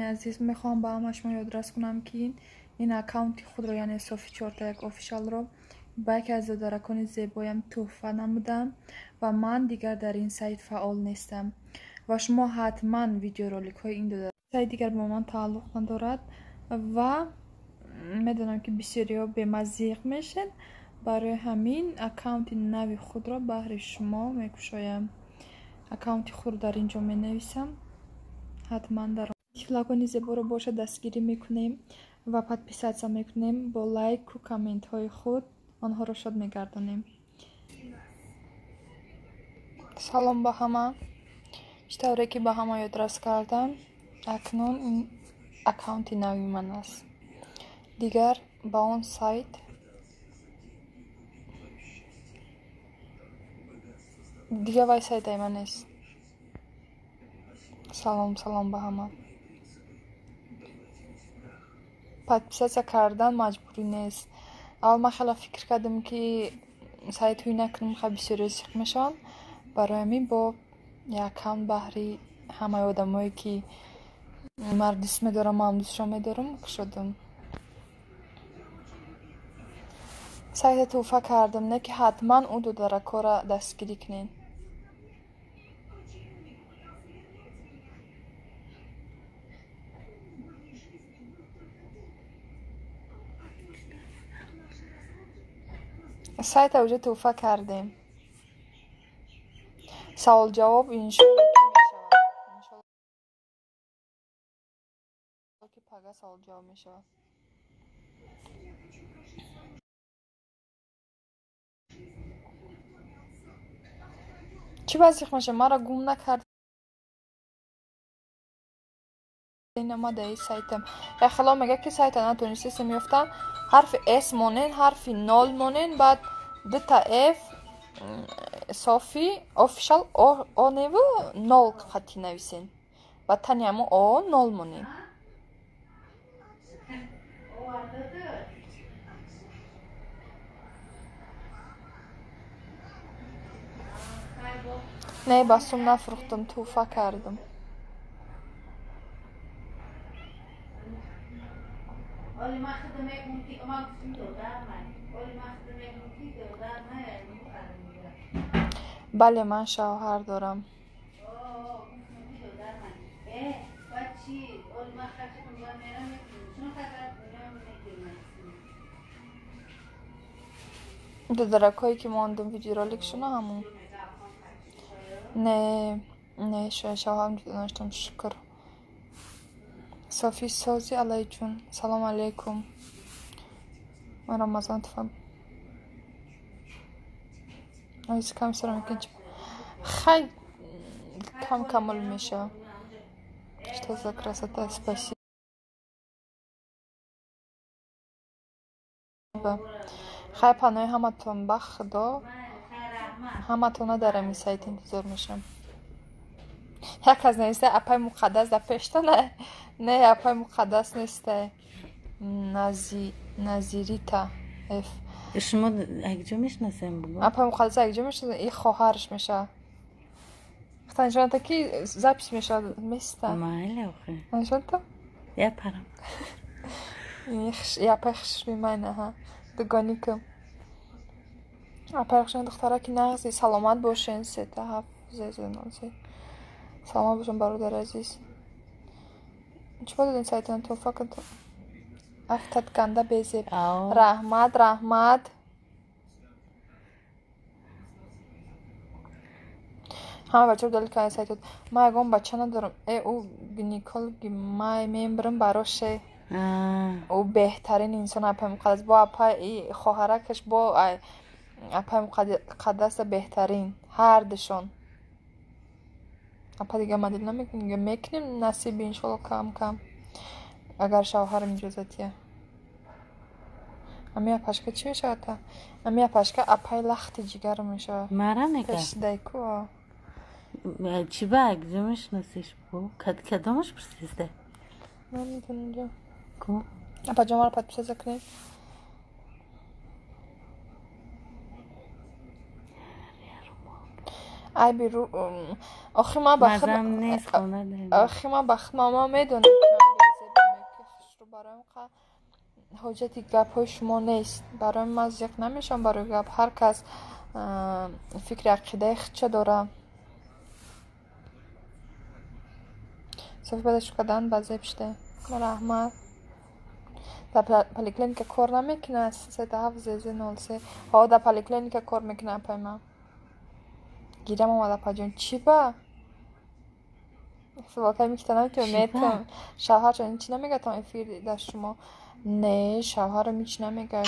Додаракони азиз, мехоҳам ба ҳама шумо ёдрас кунам, ки ин аккаунти худро, яъне Софи 41 офишалро ба яке аз додаракони зебоям тӯҳфа намудам ва ман дигар дар ин сайт фаъол нестам. Ва шумо ҳатман видеороликҳои ин додарак сайт дигар ба ман тааллуқ надорад ва медонам, ки бисёриҳо бемазиқ мешед. Барои ҳамин аккаунти нави худро баҳри шумо мекушоям. Аккаунти худро дар ин ҷо менависам. Ҳатман дар тифлакони зеборо бошад дастгирӣ мекунем ва подписаться мекунем, бо лайку комментҳои худ онҳоро шод мегардонем. Салом ба ҳама. Чӣ тавре ки ба ҳама ёдрас кардам, акнун ин аккаунти нави ман аст. Дигар ба он сайт дигар вай сайтаи ман нест. Салом, салом ба ҳама. Подписаться кардан маҷбурӣ нест. Аввал ман хеле фикр кардам, ки сайт ҳуй накунам, хеле бисёриҳо зиқ мешаванд. Барои ҳамин бо як аккаунт баҳри ҳамаи одамое, ки маро дӯст медорам, манам дӯстшон медорам, кушодам. Сайта тӯҳфа кардам, не ки ҳатман ӯ додаракҳоро дастгирӣ кунед. Сайта уже тӯҳфа кардем. Савол-ҷавоб иншолло ки мешавад. Иншолло ки пага савол-ҷавоб мешавад. Чӣ вазиқ мешавад? Маро гум накард омадаи сайтам. Яхело мега, ки сайта натонистесем ёфтан. Ҳарфи С монен, ҳарфи нол монен, баъд дута Ф Софи офишал О неву нол хати нависен. Баъд тани ҳамо О нол монен. Не, ба сум нафурӯхтам, тӯҳфа кардам. Бале, ман шавҳар дорам. Додаракҳое, ки мондам видеороликшона ҳамон. Не, не, шавҳарам ҷудо наштам, шукр. Софи сози алайҷун. Салом алейкум. Ман Рамазон туфам. Оиз кам сара мекунӣ. Хай кам камол мешава. Что за красота, спасибо. Хай панои ҳаматон ба Худо. Ҳаматона дар ҳамин сайт интизор мешавам. Як кас нависта апай муқаддас дар пештона. Не, апай муқаддас нестай. Назирита Ф. Шумо якҷо мешинасем бугу? Апай муқаддас якҷо мешинасем, и хоҳараш мешавад. Нишоната ки запись мешавад места. Майли охи. Нишоната? Я парам. Апай хушрӯи ман, аҳа. Дугоникам. Апай хушрӯи духтараки нағзи, саломат бошен, сета ҳафт зе нол се. Саломат бошен, бародари азиз. Чӣ ба додем сайтона тӯҳфа кардам? Афтад ганда безеб. Раҳмат, раҳмат. Ҳама бачаро далил кардани сайтот. Ман ягон бача надорам. Э, ӯ гинекологи май мембирам бароше. Ӯ беҳтарин инсон апай муқаддас. Бо апай хоҳаракаш бо апай муқаддаса беҳтарин. Ҳардушон. Апа дигар модел намекунем, мекунем насиби иншолло кам кам. Агар шавҳарам иҷозат диҳад. Ами апашка чӣ мешавад? Ами апашка апай лахти ҷигарам мешавад. Мара мега? Пешдайку. Чӣ ба якҷо мешинасиш бу? Кадомаш пурсиста? Намедонам. Ку? Апаҷон, маро подписаться кунед. Айби ру охи ман ба Мазам нест, хона дорем. Охи ман ба худ ман медонам, ки ман Ҳоҷати гапҳои шумо нест. Барои ман зиқ намешавам барои гап. Ҳар кас фикри ақидаи худша дора. Софи баъд аз шукадан ба зеб шуда. Раҳмат. Дар поликлиника кор намекунад? 37 зз 03. Ҳо, дар поликлиника кор мекунад апаи ман. Гирям омад апаҷон. Чӣ ба? Футболкаи микита наметавонам метавонам. Шавҳарчон ҳеҷ намегӯяд там эфир дар шумо? Не, шавҳарам ҳеҷ намегӯяд.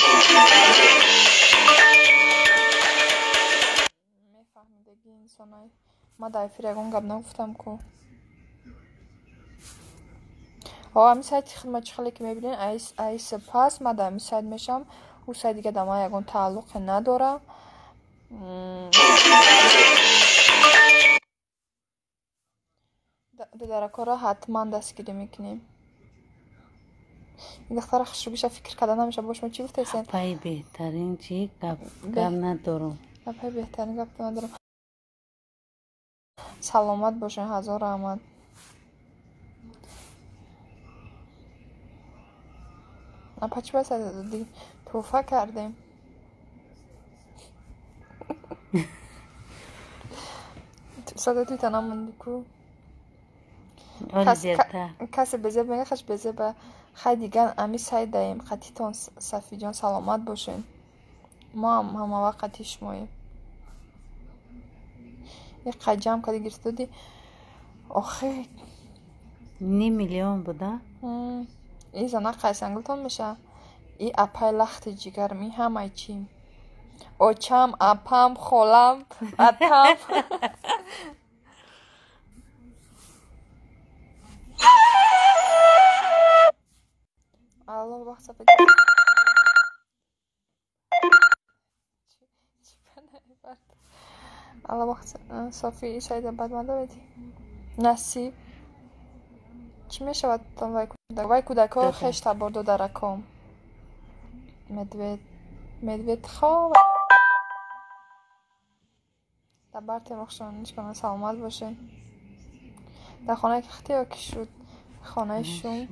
Мефаҳмидаги инсонай. Ман дар эфир ягон гап нагуфтам ку. Ҳо, ҳамин сайти хидмат чӣ хеле ки мебинед, айс пас ман дар ҳамин сайт мешавам. Ӯ сайт дига дар ман ягон тааллуқе надорад. Додаракҳоро ҳатман дастгирӣ мекунем. Ин духтара хушрӯгиша фикр карда намешавад. Бо шумо чӣ гуфтесен? Апаи беҳтарин чӣ? Гап надорам. Апаи беҳтарин гап надорам. Саломат бошед, ҳазор раҳмат. Апа чӣ бояд додӣ? Тӯҳфа кардем. Садоти намонди ку. Касе безеб мега, хаш безеба. Хай дигар ами сай даем. Қатитон Сафиҷон, саломат бошед. Мо ҳам ҳамавақт қати шумоем. Як қай ҷамъ карди гирифта додӣ. Охе. Ним миллион буда? И зана қайсангилтон меша? И апай лахти ҷигарам, и ҳамаи чим. Очам, апам, холам, атам. Алло, вақт сафед. Алло, вақт Софи исайда бад мадоред. Насиб. Чӣ мешавад вай кӯдак? Вай кӯдакҳо хеш табор додараком. Медвед. Медвед хоб. Дар бартем охшон нишкона саломат бошед. Дар хонаи кихти ё ки шуд? Хонаи шум.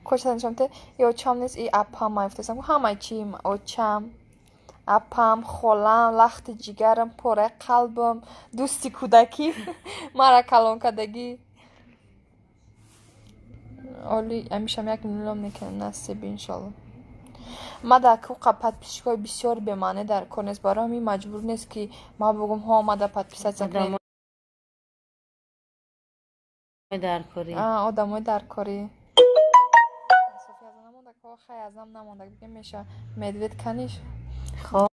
Коча и очам нест, и апам майфтесам. Ҳамаи чим, очам, апам, холам, лахти ҷигарам, пораи қалбам, дӯсти кӯдакӣ, мара калон кардагӣ. Оли ҳамишам 1 миллион мекунам насиб иншолло. Ма дар куқа подписчикҳои бисёр бемаъне дар кор нест. Барои ҳамин маҷбур нест ки ман бигӯм ҳо омада подписаться кунед. Одамои даркорӣ. Хай азам намонда бигем меша. Медвед каниш? Хоб.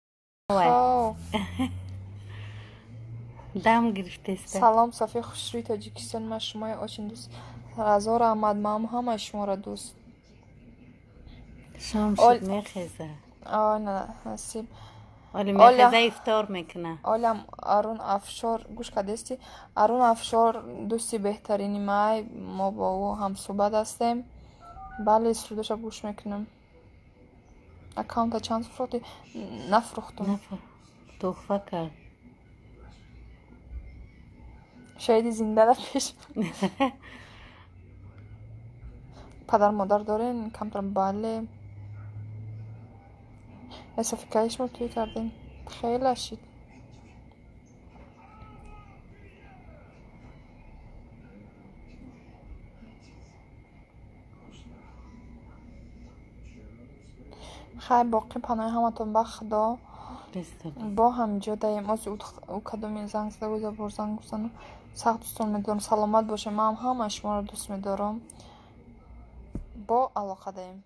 Дам гирифтеста. Салом Софи хушрӯи Тоҷикистон, ман шумои очень дӯст. Ҳазор раҳмат, ман ҳамаи шуморо дӯст. Шом шуд мехеза. Насиб. Оли мехеза ифтор мекуна. Олям Арун Афшор гӯш кардести? Арун Афшор дӯсти беҳтарини май, мо бо ӯ ҳамсӯҳбат ҳастем. Бале, сурудоша гӯш мекунам. Аккаунта чанд фурӯхтӣ? Нафурӯхтум. Тӯҳфа кард. Шоҳиди зинда дар пеш. Падар модар дорен? Камтар бале. Эсофикаи шумо тӯй кардем. Хеле шид. Хай боқӣ паноҳи ҳаматон ба Худо. Бо ҳамҷо даем. Ози ӯ кадоме занг зада буд, бор занг гуфтану сахт дӯстон медорам. Саломат бошед. Ман ҳамаи шуморо дӯст медорам. Бо алоқа даем.